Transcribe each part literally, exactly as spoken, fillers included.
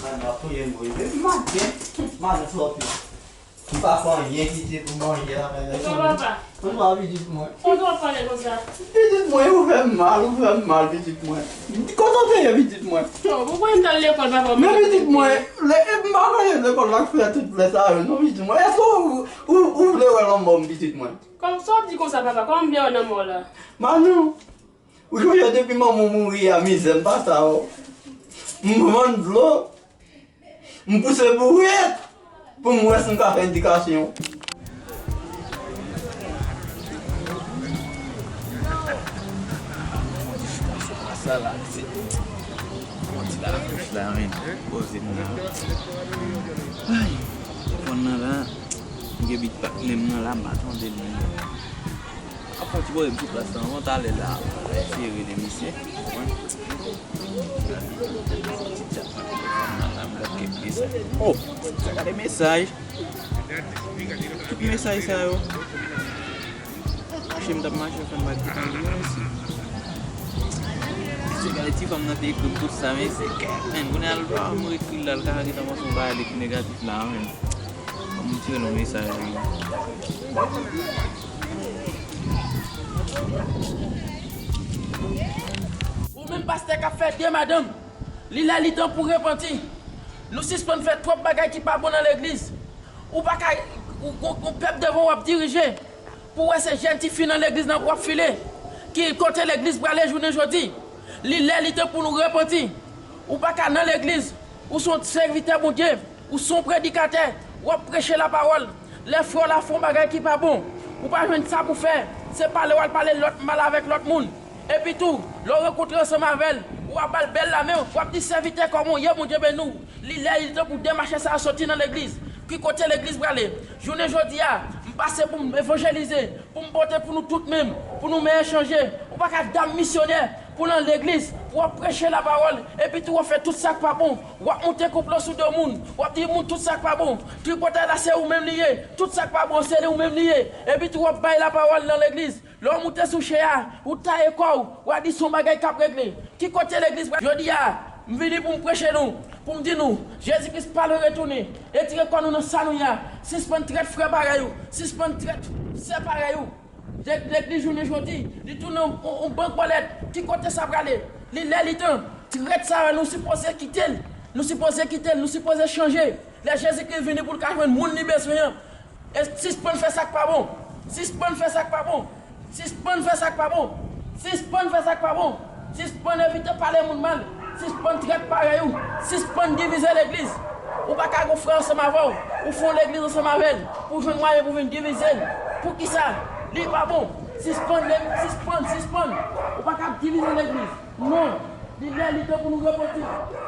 Madan, fouye m, wi. Depi maten, madan sòti. M pa fè anyen, pitit, pou manje la, men. Bonswa, papa. Bonswa, pitit mwen. Kòman w ap pale konsa? Pitit mwen, ou fè m mal, ou fè m mal, pitit mwen. Kote w te ye, pitit mwen? Non, ou kwè m t al lekòl, papa? Men, pitit mwen, lè, e, m pa kwè lekòl la k fè tout lè sa yo, non, pitit mwen. Èske ou, ou, ou vle wè lanmò m, pitit mwen? Kòman sa w ap di konsa, papa? Kòman m vle wè lanmò w la? Madan, ou sonje depi manman w mouri a, mizè m pase a, o. M vann dlo. M pouse bourik pou m wè si m ka fè edikasyon. Sa la, se yon ti lakouch la, men poze m nan. Ay, telefòn nan la, m gen bit patnè m nan la, m pa tande l menm. Ap fè yon ti bò m sou plas la, anvan talè la, m eseye rele misye. Ti chat nan telefòn nan la, m gad kèk mesaj. Oh! Sa gade mesaj. Tout mesaj sa yo. Mache m t ap mache, fè m pa t gen tan li, mwen isi. Se gade ti fanm nan te ekri m tout sa, men se kèk, men kounye a l pa m ekri l la, l ka gentan panse yon bagay li ki negatif la, men. Ban m tire yon mesaj li. Ou menm pastè k ap fè de madanm, li lè li tan pou repanti. Nou sispann fè twòp bagay ki pa bon nan legliz. Ou pa ka, ou, ou, ou pèp devan w ap dirije. Pou wè se jèn tifi nan legliz nan w ap file. Ki kote legliz prale jounen jodi? Li lè li tan pou nou repanti. Ou pa ka nan legliz. Ou se yon sèvitè Bondye. Ou se yon predikatè. W ap preche lapawòl. Lè frè w la fè yon bagay ki pa bon, ou pa jwenn sa pou fè. Se pale w al pale lòt mal avèk lòt moun. Epi tou, lè w rankontre ansanm avè l, w ap ba l bèl lamen, w ap di, "Sèvitè, kòman w ye? Bondye beni w." Li lè li tan pou demachè sa a soti nan legliz. Ki kote legliz prale? Jounen jodi a, m pase pou m evanjelize, pou m pote pou nou tout menm, pou nou menm chanje. Ou pa ka dam misyonè, pou nan legliz, pou w ap preche lapawòl, epi tou w ap fè tout sa k pa bon. W ap monte konplo sou do moun, w ap di moun tout sa k pa bon. Tripotay la se ou menm li ye, tout sa k pa bon se li ou menm li ye. Epi tou w ap bay lapawòl nan legliz. Lè w moute sou chè a, ou taye kò w, w a di se yon bagay k ap regle. Ki kote legliz pral? Jodi a, m vini pou m preche nou, pou m di nou, Jezi Kris pral retounen. Retire kò nou nan sa nou ye a. Sispann trèt frè parèy ou, sispann trèt sè parèy ou. Legliz jounen jodi, li tounen yon, yon, yon bank bòlèt. Ki kote sa prale? Li lè li tan. Trèt sa yo, nou sipoze kite l. Nou sipoze kite l, nou sipoze chanje. Lè Jezi Kris vini pou l ka jwenn moun li bezwen an. E sispann fè sa k pa bon. Sispann fè sa k pa bon. Sispann fè sa k pa bon. Sispann fè sa k pa bon. Sispann evite pale moun mal. Sispann trèt parèy ou. Sispann divize legliz. Ou pa ka gon frè ansanm avè w. Ou fè yon legliz ansanm avè l. Pou jwenn mwayen pou vin divize l. Poukisa? Li pa bon. Sispann, sispann, sispann. Ou pa ka divize legliz. Non. Li lè, li tan pou nou repanti.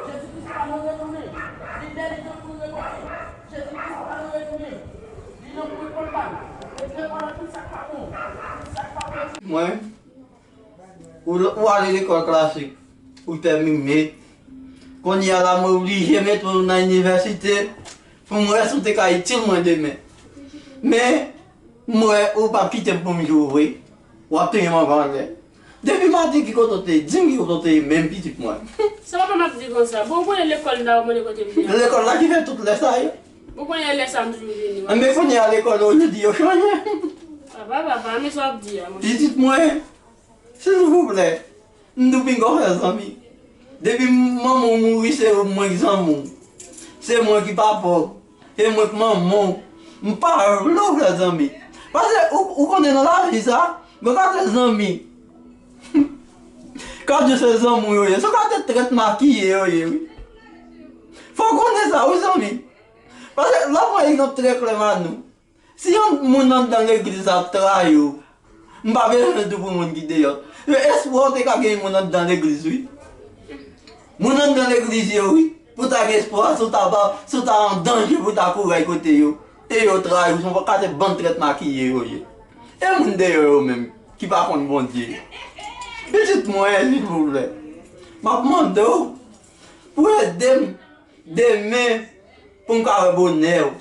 Jezi Kris pa nan retounen. Li lè, li tan pou nou repanti. Jezi Kris pa nan retounen. Li nan pou reponn bal. Reponn bal tout sa k pa bon. Tout sa k pa bon. Mwen, ou, ou ale lekòl klasik, ou tèmine. Kounye a la, mwen oblije mete w nan inivèsite pou m wè si w te ka itil mwen demen. Men, m wè ou p ap kite m pou m jwe w vre. W ap touye m anvan lè. Depi maten ki kote w te ye, di m ki kote w te ye menm pitit mwen. Sa papa m ap di konsa. Bon, ou konnen lekòl la, ou konnen kote m ye. Lekòl la ki fè tout lè sa yo. Ou konnen lè sa m toujou vini. Men kounye a lekòl yo, yo di yo chanje. Papa, papa, men sa w ap di a, monchè. Pitit mwen, silvouplè, m tou pinga w fè zanmi. Depi manman w mouri, se mwen ki zanmi w. Se mwen ki papa w. E mwen k manman w, m pa vle w fè zanmi. Paske ou, ou konnen nan lavi sa, mwen pa fè zanmi. Kòm di se zanmi w yo ye, se kate trèt makiye yo ye, wi. Fò w konnen sa, wi, zanmi. Paske, lè w pran egzanp trè klè, Manou, si yon moun anndan legliz la ap trayi w, m pa bezwen di w pou moun ki deyò. Men espwa w te ka gen moun anndan legliz, wi. Moun anndan legliz yo, wi. Pou ta gen espwa, si w ta pa, si w ta an danje pou ta kouri al kote yo. E yo trayi w, se yon kate bann trèt makiye yo ye. E moun deyò yo menm, ki pa konn Bondye. Pitit mwen, silvouplè. M ap mande w pou ede m demen pou m ka wè bonè w.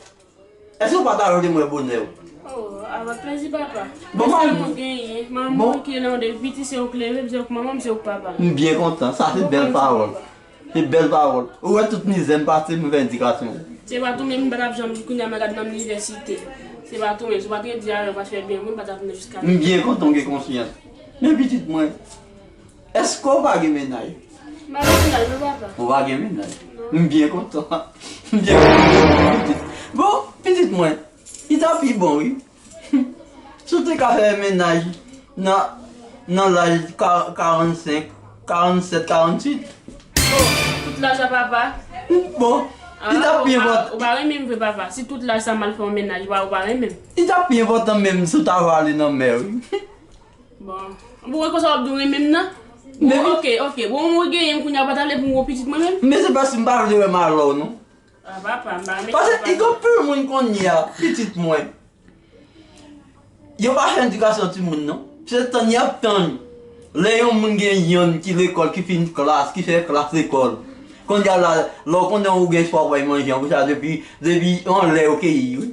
Èske w pa ta vle m wè bonè w? Oh, avèk plezi, papa. Bon, èske manman, nou genyen? Manman, bon, ki la depi piti, se ou k leve m, se ou k manman m, se ou k papa m. M byen kontan. Sa se bèl pawòl. Se bèl pawòl. Ou wè tout mizè m pase, m fè edikasyon. Se pa tou menm, m pa t ap janm di kounye a m gad nan inivèsite. Se pa tou menm, si w pa t redi avè m, w pa t fè byen, mwen m pa t ap nan jiska. M byen kontan w gen konsyans. Men pitit mwen, èske w pa gen mennaj? M pa gen mennaj, non, papa. Ou pa gen mennaj? Non. M byen kontan. M byen kontan, pitit. Bon, pitit mwen, li ta pi bon, wi. Si w te ka fè mennaj nan, nan laj ka-, karannsenk, karannsèt, karannwit. Oh, tout laj sa, papa? Bon, li ta pi enpòtan. Ou pa renmen m vre, papa. Si tout laj sa m al fè yon mennaj, ou pa, ou pa renmen m. Li ta pi enpòtan menm si w ta vale nan mè, wi. Bon. Bon, e konsa w ap di w renmen m nan? Bon, ok, ok. Bon, ou genyen m kounye a, ou pa ta vle pou m gen yon pitit mwen menm? Men se paske m pa vle wè malè w, non. Ah, papa, m pa renmen sa, papa. Paske gen anpil moun kounye a, pitit mwen. Yo pa fè edikasyon timoun, non. Se tann y ap tann. Lè yon moun gen yonn ki lekòl, ki fin klas, ki fè klas lekòl. Kounye a la, lè w konnen ou gen espwa pou bay manje, an konsa depi, depi anlè yo keyi, wi.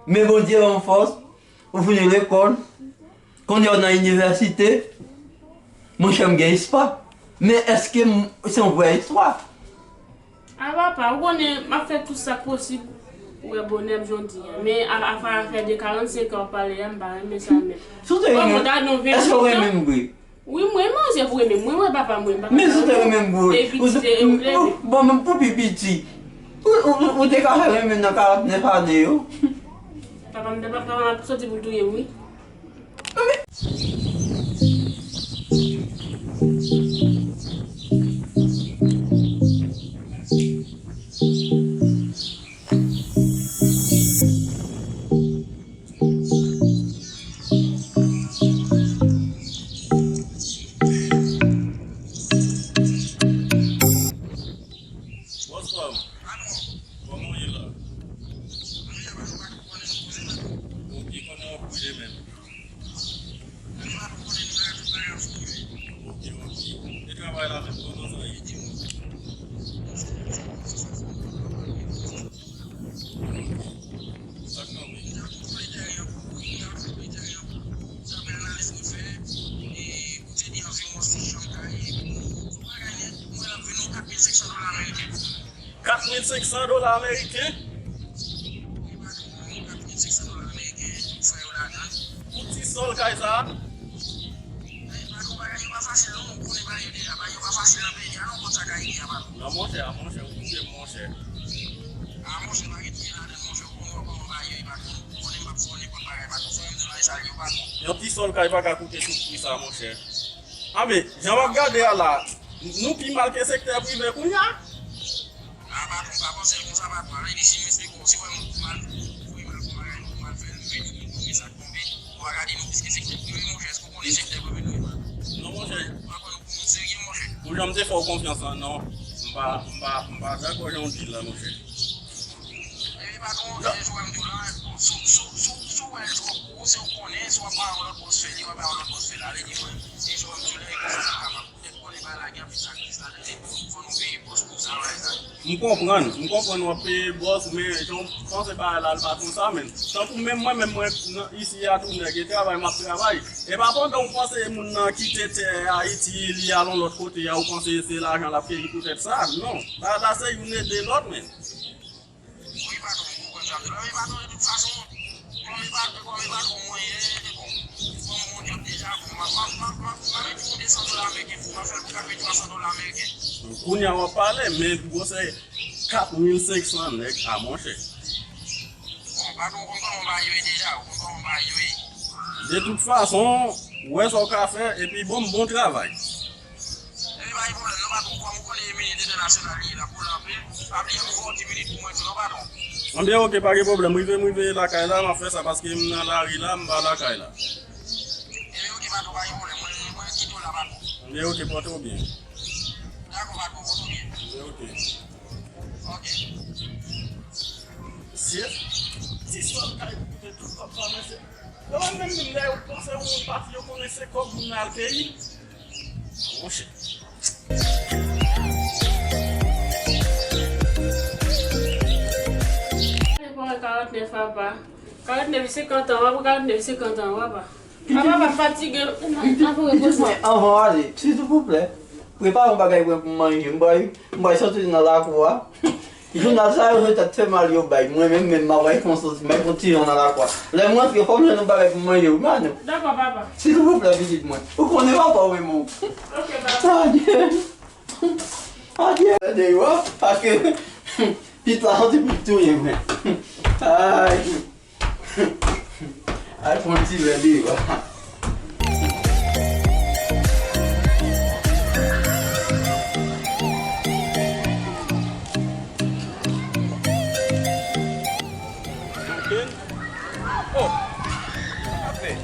Men Bondye ban w fòs, ou fini lekòl, kounye a w nan inivèsite, monchè, m gen espwa. Men èske m, se yon vrè espwa? A papa, ou konnen, m ap fè tout sa k posib pou wè bonè m jodi a. Men a, afè, afè de karannsenk an w ap pale a, m pa renmen sa menm. Si w te renmen, èske w renmen m vre? Wi, m renmen w, se pou renmen m. Mwen, mwen, papa, mwen, papa. Men si w te renmen m vre, ou, ou, bon, menm pou pi piti. Ou, ou, ou, ou te ka fè renmen nan karantnèf ane yo. Papa m, papa m ap soti pou l touye m, wi. Bonswa. Kòman w ye la? Ok, kòman w ap boule menm? Ok, ok. E travay la menm, kòman sa ye? Sa k kanpe? Kat mil senk san dola ameriken? Pou ti sòl kay sa a? Non, monchè, a, monchè, ou touye m, monchè. Fò nenpòt bagay, patwon. Fò m di w nan esal yo, patwon. Yon ti sòl kay pa ka koute tout pri sa, monchè. A, men, jan m ap gade a la, nou pi mal ke sektè prive kounye a. A, patwon, pa panse l konsa, patwon. Alè di, si nou esplike w, si w wè moun pi mal, voye mal fè yon bagay, nou pi mal fè l, nou vini, nou vini, sa k tonbe. Ou pa ka di nou plis ke sektè prive, monchè. Ou konnen sektè prive nou ye, patwon. Non, monchè. Ou pa pran nou pou moun serye, monchè. Pou jan m te fè w konfyans lan, non. M pa, m pa, m pa dakò jan w di l la, monchè. Epi, patwon, se jan w di w la, si, si, si, si w wè l twòp pou ou, se ou konnen, si w ap bay yon lòt bòs fè li, w ap bay yon lòt bòs fè l. Ale di mwen, se jan w di w la, e konsa sa kapab. Poutèt konnen bagay la gen anpil sakrifis ladan l, epi fò nou peye bòs pou sa, bagay sa. M konprann, m konprann w ap peye bòs, men jan w panse bagay la, l pa konsa, menn. Tankou menm mwen, menm mwen, nan, isi a tou, nèg, e travay m ap travay. E pa pandan w panse moun nan kite tè Ayiti, li al yon lòt kote a, ou panse se lajan l ap keyi poutèt sa? Non. Bagay la se youn ede lòt, menn. Wi, patwon, m konprann sa w di la. Men, patwon, de tout fason, kòm e pa, kòm e patwon mwen ye, bon, kòm m gon djòb deja, bon, m ap, m ap, m ap, m ap, m ap mete pou de san dola ameriken pou m ap fè l pou katreven twa san dola ameriken. Kounye a w ap pale, men gwosè kat mil senk san nèg a, monchè. Bon, patwon, ou konn kòman bagay yo ye deja, ou konn kòman bagay yo ye. De tout fason, wè sa w ka fè, epi bon, bon travay. Epi pa gen pwoblèm non, patwon, kòm ou konnen e minit entènasyonal li ye la pou l anpil, pa bliye pou fè yon ti minit pou mwen tou non, patwon. Anben, oke, pa gen pwoblèm. Rive m rive lakay la, m ap fè sa paske m nan lari la, m pa lakay la. Epi oke, patwon, pa gen pwoblèm. Mwen, mwen kite w la, patwon. Anben, oke, pòte w byen. Dakò, patwon, pòte w byen. Anben, oke. Oke. Mesye, ti sòl kay koute tout kòb sa, mesye. Yo menm, menm lè yo panse yon moun pati, yo konnen se kòb moun nan al keyi. Monchè. Depi w wè karantnèf apa, karantnèf senkant an, w ap karantnèf senkant an, apa. Apa, apa, fatige, n ap repoze. Anvan w ale, silvouplè, prepare yon bagay pou mwen pou m manje. M pral, m pral soti nan lakou a. Jounal sa yo, yo tèt fè mal yo bay. Mwen menm, menm, m ap pral fè yon soti, m ap pran ti jan nan lakou a. Lè m rantre, fò m jwenn yon bagay pou m manje, wi, Mano. Dakò, papa. Silvouplè, pitit mwen. Ou konnen papa w renmen w. Oke, papa. Adye. Adye. Deyò, paske pit la santi pou touye mwen. Ay. Al pran ti vè deyò. Oh! Sa k ap fèt?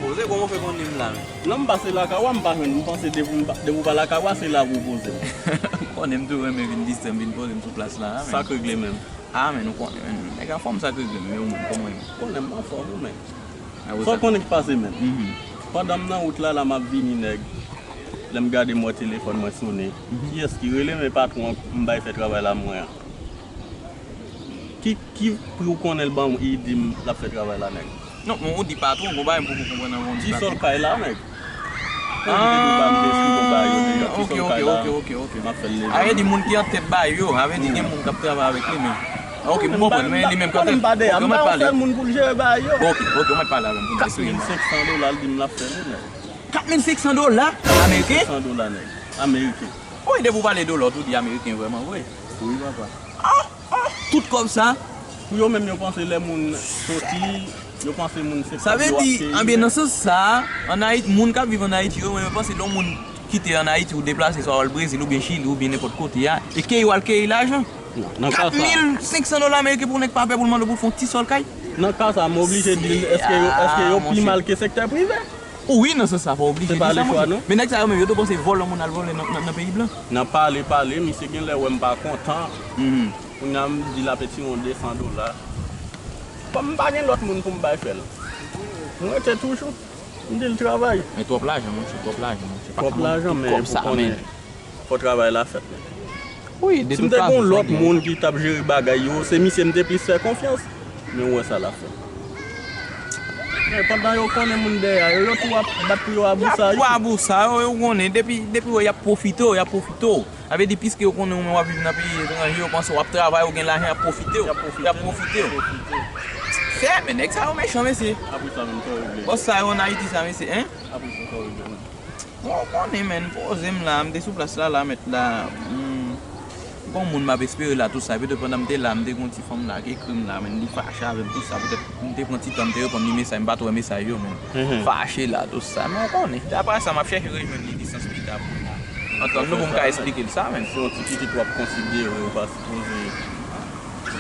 Poze, kòman w fè konnen m la menm? Non, m pase lakay w a, m pa jwenn, m panse depi w pa lakay w a, se la pou w poze w. Ou konnen m tou renmen vin distè m, vin poze m sou plas la a menm. Sa k regle menm? A, men nou konnen, men nèg anfòm, sa k regle m, men ou menm, kòman w ye? Konnen m anfòm, wi, men. Sa w konnen k pase, men. Pandan m nan wout la, la m ap vini, nèg. Lè m gade, m wè telefòn mwen sonnen. Kiyès ki rele m? E patwon m bay fè travay la mwen an. Ki, ki pri w konnen l ban m, li di m l ap fè travay la, nèg? Non, men ou di patwon, gon bagay m poko konprann nan, ou di patwon. Ti sòl kay la, nèg. Ah, ok, ok, ok, ok, ok. M ap fè l leve. A vle di moun ki an tèt bagay yo, a vle di gen moun k ap travay avèk li menm. Ok, m konprann, men li menm k ap travay. M pa dèyè, m pa yon sèl moun pou l jere bagay yo. Ok, ok, ou mèt pale avè m pou m esplike m. Kat mil senk san dola, l di m l ap fè li, nèg. Kat mil senk san dola ameriken? Kat mil senk san dola, nèg. Ameriken. Wi, depi w pale dola, w tou di ameriken vrèman vre. Wi, papa. Ah, ah, tout kòb sa. Pou yo menm, yo panse lè moun soti, yo panse moun se kòb yo ap keyi. Sa vle di, anben, nan sans sa, ann Ayiti, moun k ap viv ann Ayiti yo, yo panse lè yon moun kite ann Ayiti, ou deplase, swa w al Brezil, oubyen Chili, oubyen nenpòt kote a, e keyi w al keyi lajan. Nan ka sa. Kat mil senk san dola ameriken pou nèg pa pè pou l mande w pou l fè yon ti sòl kay? Nan ka sa, m oblije di l, èske yo, èske yo pi mal ke sektè prive? Wi, nan sans sa, fò w oblije di sa, monchè. Men nèg sa yo menm, yo te panse vòlò moun al vòlè nan, nan, nan peyi blan. Nan pale, pale, misye gen lè wè m pa kontan. Kounye a m di l ap retire yon de san dola. Kòm m pa gen lòt moun pou m bay fè l, m rete toujou. M di l travay. Men twòp lajan, monchè, twòp lajan, monchè. Twòp lajan, men pou konnen. Fò travay la fèt, men. Wi, de tout fason, sa gen. Si m te gen yon lòt moun ki t ap jere bagay yo, se misye m te plis fè konfyans. Men ou wè sa l ap fè. Men pandan yo konnen moun dèyè yo, yo tou ap bat pou yo abou sa yo. Y ap abou sa yo, yo konnen. Depi, depi yo wè y ap pwofite w, y ap pwofite w. Sa vle di, piske yo konnen ou menm w ap viv nan peyi etranje, yo panse w ap travay, ou gen lajan, y ap pwofite w. Y ap pwofite w. Fè, men nèg sa yo mechan, mesye. Apre sa menm, sa yo regle. Bòs sa yo ann Ayiti sa, mesye, en? Apre sa, sa yo regle. Bon, ou konnen, men, poze m la, m te sou plas la, la, mèt la. Hmm. Gon moun m ap espere la, tout sa. Petèt pandan m te la, m te gon ti fanm la ki ekri m la, men li fache avè m, tout sa. Petèt m te pran ti tan, m te reponn li mesaj, m pa t wè mesaj yo, men fache la, tout sa. Men w konnen, se apre sa, m ap chèche rejwenn li, li sans pita pou m antann nou, pou m ka esplike l sa, men. Se yon ti pitit w ap konsidere, ou pa sipoze.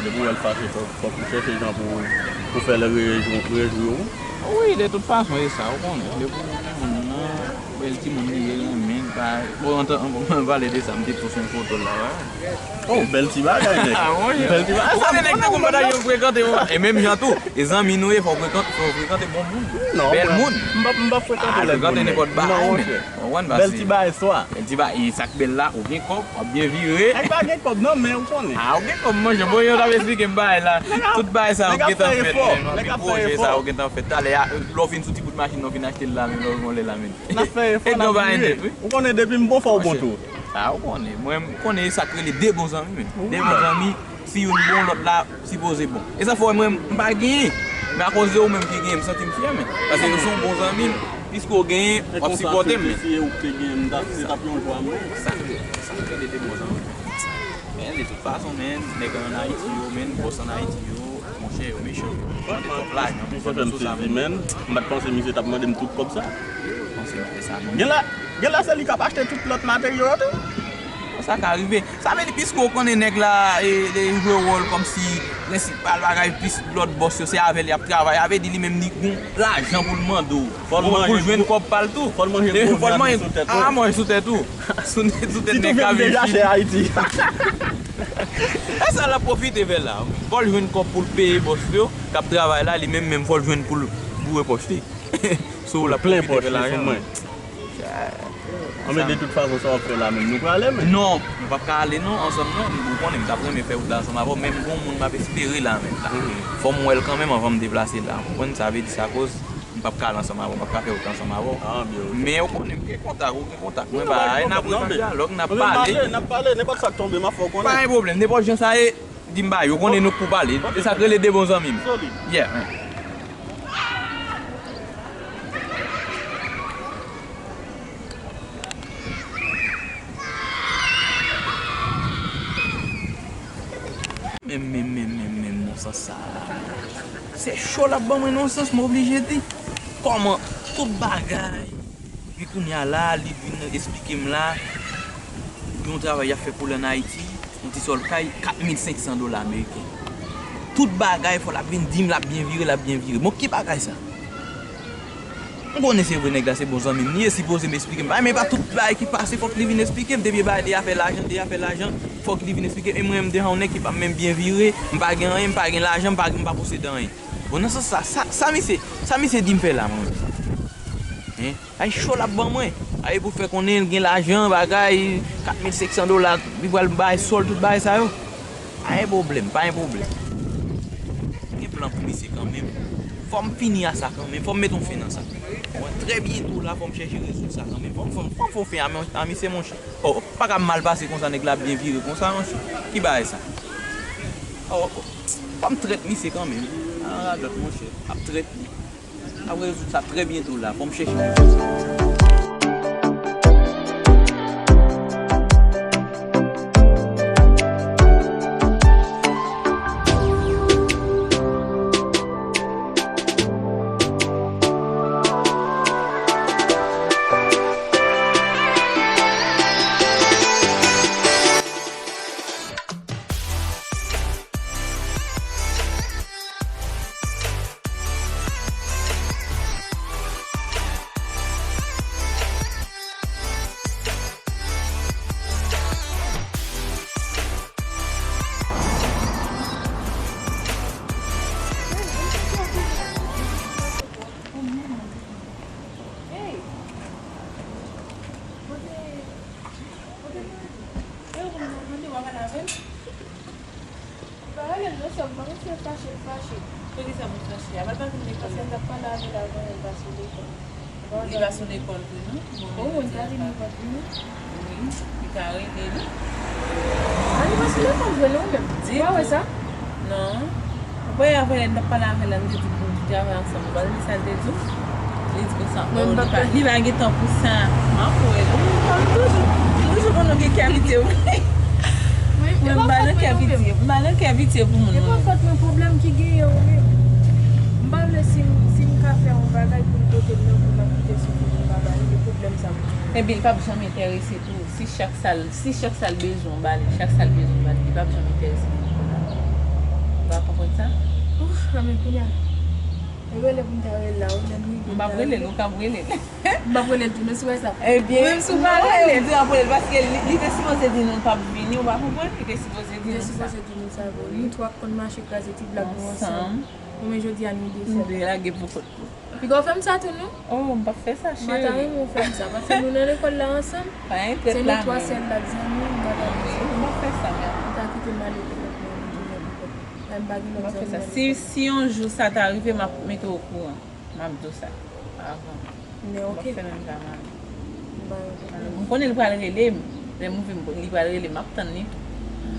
Depi w wè l fache, fòk, fòk ou chèche jan pou, pou fè l rejou-, rejwi w. Wi, de tout fason, e sa, ou konnen. Depi w renmen moun nan, bèl timoun li ye, renmen l, pa, bon, antan, anvan m pale de sa, m te pouse yon foto l la, wi. Oh, bèl ti bagay, nèg. Ah, mon Dieu. Bèl ti bagay. Ou konnen nèg tankou m pa ta janm frekante, bon. E menm jan tou, e zanmi nou ye, fò w frekante, fò w frekante bon moun. Non, bèl moun. M p ap, m p ap frekante lèd moun, nèg. Ah, frekante nenpòt bagay, men. Ou konprann? Bèl ti bagay swa. Bèl ti bagay, e sa k bèl la, ou gen kòb, w ap byen vire. Nèg pa gen kòb non, men ou konnen. Ah, ou gen kòb, monchè. Bon, yo t ap esplike m bagay la. Tout bagay sa yo gentan fèt, men. Tout pwojè sa yo gentan fèt. Talè a, lè w fin sou ti bout machin nan, w vin achte l la, men, lè w gon lè la, men. N ap fè efò, n ap vire. Ou konnen depi m bon, fò w bon tou. Ah, ou konnen. Mwen, m konnen e sa k rele de bon zanmi, men. De bon zanmi, si youn bon, lòt la sipoze bon. E sa fè w wè mwen, m pa genyen. Men akoz de ou menm ki genyen, m santi m fyè, men. Paske ou se yon bon zanmi m, piske w genyen, w ap sipòte m, men. Si se ou ki te genyen, m t ap, se t ap yon jwa, men. Sa k rele, sa k rele de bon zanmi. Men, de tout fason, men, nèg ann Ayiti yo, men, bòs ann Ayiti yo, monchè, yo mechan. Yo mande twòp lajan pou fè m sezi, men. M pa t panse misye t ap mande m tout kòb sa. Panse misye sa, non. Gen la, gen la se li k ap achte tout lòt materyo yo tou. Sa ka rive. Sa vle di, piske w konnen nèg la, e, e, jwe wòl kòmsi prensipal bagay, plis lòt bòs yo, se avè l y ap travay. Sa vle di li menm li gon lajan pou l mande w. Fò l manje, pou l jwenn kòb pa l tou. Fò l manje gwo vyann sou tèt ou. Ah, manje sou tèt ou. Sou, sou tèt nèg ka vin fini. Ayiti. E sa l ap pwofite fè la. Fò l jwenn kòb pou l peye bòs yo, k ap travay la, li menm, menm fò l jwenn pou l boure pòch li. Sou w l ap plen pòch li sou mwen. Anben, de tout fason, sa w ap fè la menm, nou prale, men. Non, nou p ap ka ale, non, ansanm, non. Ou konnen, m t ap renmen fè wout la ansanm avè w, men m gon moun m ap espere la, menm la. Fò m wè l kanmenm anvan m deplase la. Ou konprann sa vle di sa, akoz m p ap ka ale ansanm avè w, m p ap ka fè wout la ansanm avè w. Ah, byen, ok. Men ou konnen, m gen kontak, ou gen kontak mwen, ba, n ap rete an dyalòg, n ap pale. N ap pale, nenpòt sa k tonbe, m ap fè w konnen. Pa gen pwoblèm, nenpòt jan sa ye, di m ba yo, konnen nou k pou pale. E sa k rele de bon zanmi m. Solid. Yeah, man. Men, men, men, men, men, non, sa, sa. Se cho l ap ban mwen, non, sans, m oblije di. Kòman tout bagay. Epi kounye a la, li vin esplike m la, yon travay y ap fè pou l ann Ayiti, yon ti sòl kay, kat mil senk san dola ameriken. Tout bagay, fò l ap vin di m, l ap byen vire, l ap byen vire. Bon, ki bagay sa? M konnen se vre nèg la se bon zanmi m li ye, sipoze m esplike m. Men pa tout bagay ki pase fòk li vin esplike m. Depi bagay de afè lajan, de afè lajan, fòk li vin esplike m. E mwen menm deja yon nèg ki pa menm byen vire, m pa gen anyen, m pa gen lajan, m pa, m pa posede anyen. Bon, nan sans sa, sa, sa misye, sa misye di m fè la, mwen menm? Hein? Ay cho l ap ban mwen. Ay pou fè konnen l gen lajan, bagay, kat mil senk san dola, li pral bay sòl, tout bagay sa yo. Pa gen pwoblèm, pa gen pwoblèm. Gen plan pou misye kanmenm. Fò m fini a sa kanmenm, fò m met yon fen nan sa. Bon, trè byento la, fò m chèche rezoud sa kanmenm. Fò m, fò m, fò m fè yon fen a, a misye, monchè. Oh, pa ka mal pase konsa, nèg la ap byen vire konsa, monchè. Ki bagay sa? Oh, oh. Fò m trèt misye kanmenm. Ah, radòt, monchè. Ap trèt li. N ap rezoud sa trè byento la. Fò m chèche rezoud sa. Pa rele l non, sè m, pa konn si l fache, l fache. Poukisa pou l fache? Apa l pa vin lekòl? Paske m t ap pale avè l avan, l pa sou lekòl. Li pa sou lekòl vre non. Bon, oh, li ka vin lekòl vre non. Wi, li ka rele li. Ah, li pa sou lekòl vre non, menm. Ou pa wè sa? Non. Ou pa wè avè l, m t ap pale avè l, m te di pou nou travay ansanm. Ou pa tande sa l te di w? Li di konsa, oh, li pa, li pa gen tan pou sa. M ap wè l. Ou konn toujou, toujou konn ou gen kalite w. Mwen, Mwen m pa nan kè pitye, m pa nan kè pitye pou moun. E pa fòt mwen, pwoblèm ki genyen ou menm. M pa vle si m, si m ka fè yon bagay pou l pote m nan kou, m ap kite soufri pou m pa ba li, e pwoblèm sa m genyen. Epi l p ap janm enterese tou. Si chak sa l, si chak sa l bezwen w ba li, chak sa l bezwen w ba li, li p ap janm enterese nan kou la. Ou pa konprann sa? Ouf, a men kounye a. E rele pou m ta rele la, ou menm rive. M p ap rele l, ou k ap rele l. M p ap rele l tou, non, si w wè sa. Ebyen, ou menm si w pa rele l. Di w ap rele l, paske li, li te sipoze di nou l p ap vini, ou pa konprann? Li te sipoze di nou sa. Li te sipoze di nou sa, bon. Nou twa k konn mache kraze ti blag nou ansanm. Ansanm. Bon, men jodi a nou de sèl. Nou de lage pou kont nou. Piga w fè m sa tou, non? Oh, m p ap fè sa, cheri. M pa ta renmen w fè m sa, paske nou nan lekòl la ansanm. Pa enkyèt la menm. Se nou twa sèl la k zanmi, m pa ta renmen. M p ap fè sa, men. M ta kite m ale pou kont mwen, m tounen pou kont mwen. Mwen m pa gen lòt zanmi nan lekòl. M p ap fè sa. Si, si yon jou sa ta rive, m ap mete w okouran. M ap di w sa avan. Men oke. M ap fè menm jan avè l. M pa gen pwoblèm. M konnen li pral rele m. Lè m ouvri, m, li pral rele m, m ap tann li.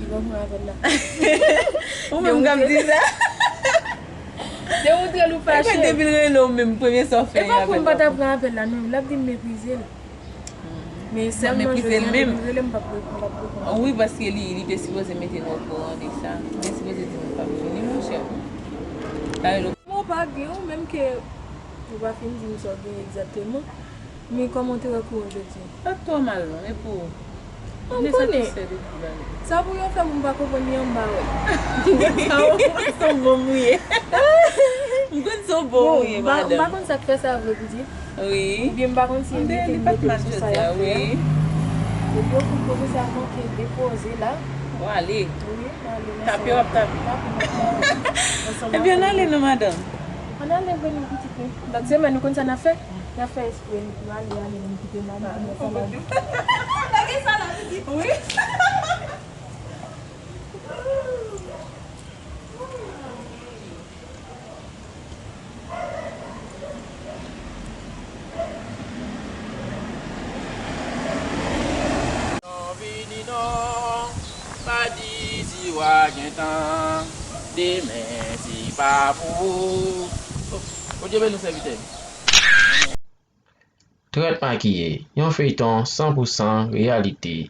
Li pa pran apèl la. Ou menm k ap di sa. Demontre l ou fache. Epi depi l rele w menm, premye sa w fè, e pa pou m pa ta pran apèl la, non. L ap di m meprize l. Men sèlman jodi a depi l rele m, m p ap re-, m p ap reponn. Wi, paske li, li te sipoze mete nou okouran de sa. Li te sipoze di nou l p ap vini, monchè. Sa rele. Mwen pa gen, ou menm ke ou pa fin di m sa w gen egzakteman. Men kòman w te wè kouran jodi a? Pa t twò mal non, e pou ou. Mwen konnen. Sa pou yo fè pou m pa konprann li anba wè. M konn se yon bon m ye. M konn se yon bon m ye, madanm. Bon, m pa konn sa k fè sa vre pitit. Wi. Ebyen m pa konn si evite m mete l sou sa y ap fè a. Ebyen ou fout pwofesè a manke depoze la. W ale. Wi, m ale, mèsi. Tape w ap tape. Tape m ap tape. Ebyen n ale non, madanm. Ann ale vre non pitit mwen. Lòt semèn nou konn sa n ap fè? N ap fè espre nou ale, ale, nou kite m ale pou mwen sa la. Lage sa la pitit. Wi. Non, vini non, pa di si w a gen tan, demen si pa pou ou. Bondye beni w, sèvitè. Trèt Makiye, yon feyton san pou san reyalite.